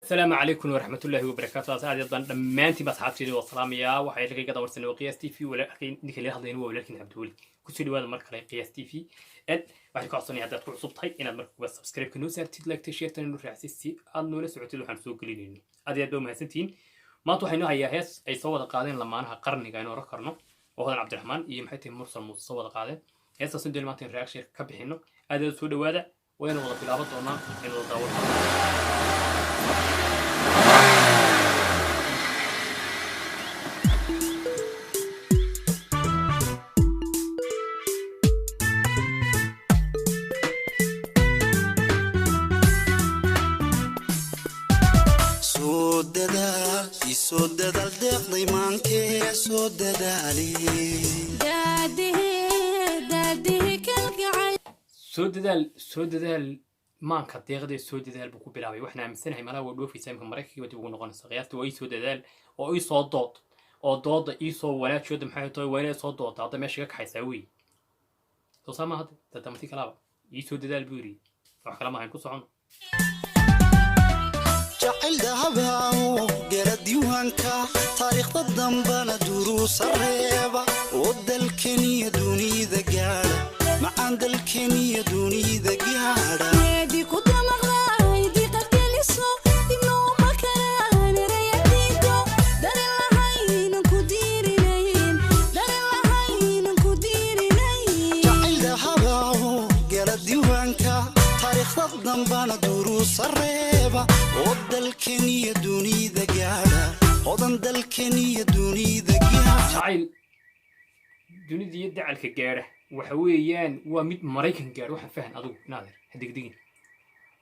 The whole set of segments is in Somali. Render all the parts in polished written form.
Asalaamu calaykum waraxmatullaahi wabarakaatu. Aad aad baan dhammaantiin asxaabteeda waa salaamayaa. Waxay kaga dawarsanay waa Qiyaas TV. Ninka la hadlayna waa walaalkiin Cabdiweli. Kusoo dhawaada mar kale Qiyaas TV. Waxaan ka codsanaya, haddaad ku cusub tahay, inaad marka kuwa subscribe-ka noo saartid, like, share noo raacsid, si aad noola socotid waxaan soo gelinayno. Aad iyo aad baa mahadsantihiin. Maanta waxaynu hayaa hees ay soo wada qaadeen lamaanaha qarniga aynu oran karno, oo Hodan Cabdiraxmaan iyo, maxay tahay, Mursal Muuse soo wada qaadeen. Heestaas doon maanta in reaction ka bixino. Aad aad soo dhawaada. Waynu wada bilaaban doonaa in wada daawan. Soo dadaal, isoo dadaal, deeqday maankee, soo dadaali. Soo dadaal, soo dadaal, maanka deeqdee, soo dadaal buu ku bilaabay. Waxaan aaminsanahay malaha waa dhoofaysaa imka, Maraykankiiba dib ugu noqonaysa. Qiyaasta waa ii soo dadaal oo ii soo dood oo dooda ii soo wanaajiyooda. Maxay tahay? Waa inay soo doodta hadda meesha ka kaxaysaa wey. Soo saa ma hadda dadamati kalaaba ii soo dadaal buu yidhi. Wax kala maahayn, ku socono. Jacayl dahabaawo gala diiwaanka, taariikhda dambana duruusa reeba, oo dalkeniya dunida gaadha, macaan dalkeniya dunida gaadha. Jacayl dahabaawo gala diiwaanka, taariikhda dambana duruusa reeba, oo dalkeniya dunida gaadha, hodan dalkeniya dunida gaadha. Jacayl dunida iyo dacalka gaadha waxa weeyaan waa mid Maraykan gaadha. Waxaan fahan adigu inaadeer ha degdegin.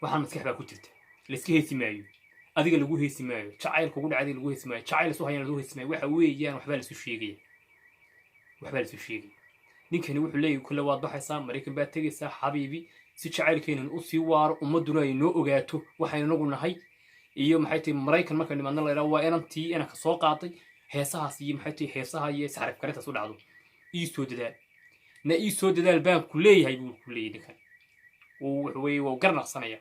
Waxaan maskax baa ku jirta. Layska heesi maayo, adiga lagu heesi maayo, jacayl kugu dhacay adiga lagu heesi maayo, jacayl isu hayana lagu heesi maayo. Waxa weeyaan waxbaa laisu sheegaya, waxbaa laisu sheegaya. Ninkani wuxuu leeyahay, kule waad baxaysaa, Maraykan baad tegaysaa, xabiibi, si jacaylkeenan usii waaro, ummadduna ay noo ogaato waxaynu inagu nahay iyo, maxay tahay, Maraykan markaynu nimaadna la idhaha waa inantii inanka soo qaaday heesahaas iyo, maxay tahay, heesaha iyo isxarif karintaas u dhacdo. Ii soo dadaal na ii soo dadaal baan ku leeyahay buu ku leeyahay ninkan. Uu wuxuu weeye waa garnaqsanaya.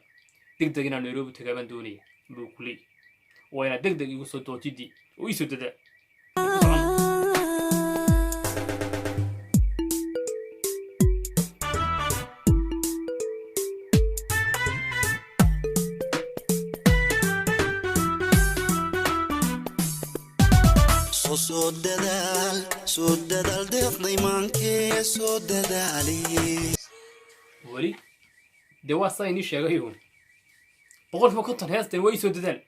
Deg deg inaan Nairobi tagaa baan doonaya buu ku leeyahay. Waa inaad deg deg igu soo dootidii oo ii soo dadaal. Soo soo dadaal, soo dadaal, deeqday maankee, soo dadaali. Weli dee waa saa inii sheegay uun, 50% heestan waa ii soo dadaal,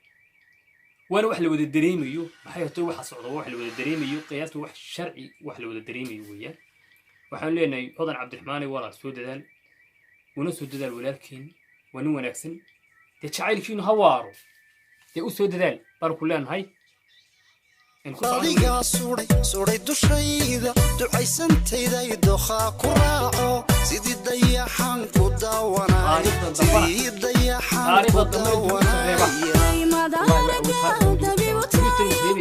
waana wax la wada dareemayo. Maxay tahay waxa socda? Waa wax la wada dareemayo. Qiyaasta wax sharci, wax la wada dareemayo weeyaan. Waxaan leenahay, Hodan Cabdiraxmaane, walaal soo dadaal, una soo dadaal walaalkiin, waa nin wanaagsan. Dee jacaylkiinu ha waaro. Dee u soo dadaal baan ku leenahay. In ku socono. Adigaa suday, suday dushayda ducaysantayday, doqaa ku raaco, sidii dayaxaan ku daawanay. Taariikhda dambana. Sidii dayaxaan ku Taariikhda dambe duruusa reeba. daawanaya.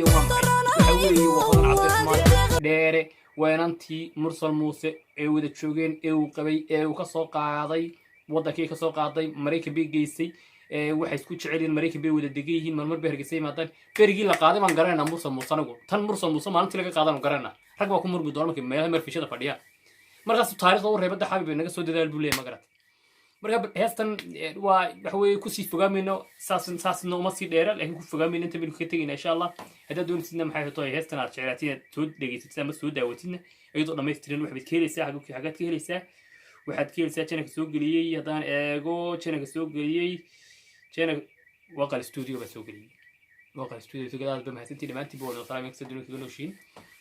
Waxa weeye waa Hodan Cabdiraxmaan Dheere, weenantii Mursal Muuse ee wada joogeen, ee uu qabay, ee uu ka soo qaaday waddankii, ka soo qaaday Maraykan bay geysay. Ee waxay isku jecel yihiin, Maraykan bay wada degan yihiin, marmar bay Hargeysa yimaadaan. Berigii la qaaday baan garanaynaa Mursal Muuse. Anigu tan Mursal Muuse maalintii laga qaadan garanayna. Rag baa ku murmi doona markay meelaha marfishada fadhiyaan. Markaas taariikhda u reebada xabib naga soo dadaal buu leeyahay, ma garatay? Marka heestan waa waxa weeye kusii fogaamayno, saas saasna uma sii dheera, laakiin ku fogaamayno. Inta baynu kaga tegayna, insha Allah. Haddaad doonaysidna, maxay tahay, heestan aad jeclaatid inaad soo dhegaysatid ama soo daawatidna iyadoo dhammaystiran, waxbaad ka helaysaa. Xaggaad ka helaysaa? Waxaad ka helaysaa channelka soo geliyey. Haddaan eego channelka soo geliyey, channel Waqal Studio baa soo geliyey, Waqal Studio soo geliyay. Aad ba mahadsantiin dhammaantiin ba. Wada salaam kasta dunida kaga nooshiin.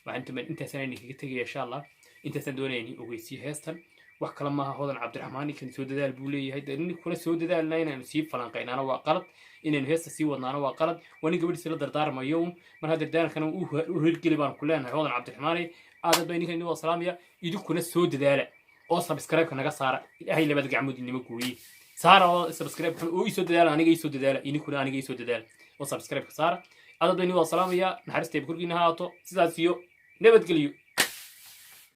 Waxaan intaasaan idinkaga tegaya, insha Allah. Intaasaan doonaya inay ogeysiyo heestan. Wax kale maaha. Hodan Cabdiraxmaan ninkan soo dadaal buu leeyahay. Dee nin kula soo dadaalna inaynu sii falanqaynaana waa qalad, inaynu heesta sii wadnaana waa qalad. Waa nin gabadhiisa la dardaarmayo un. Markaa dardaarankan u hirgeli baan ku leenahay, Hodan Cabdiraxmaane. Aadad baa ninkan idin wada salaamaya. Idinkuna soo dadaala oo subscribe-ka naga saara. Ilaahay labada gacmood inima gooyey, saara oo subscribe oo isoo dadaala. Aniga isoo dadaala, idinkuna aniga isoo dadaala oo subscribe-ka saara. Aadad baa idin wada salaamaya. Naxariistayba korkiina ha ahaato. Sidaas iyo nabadgelyo.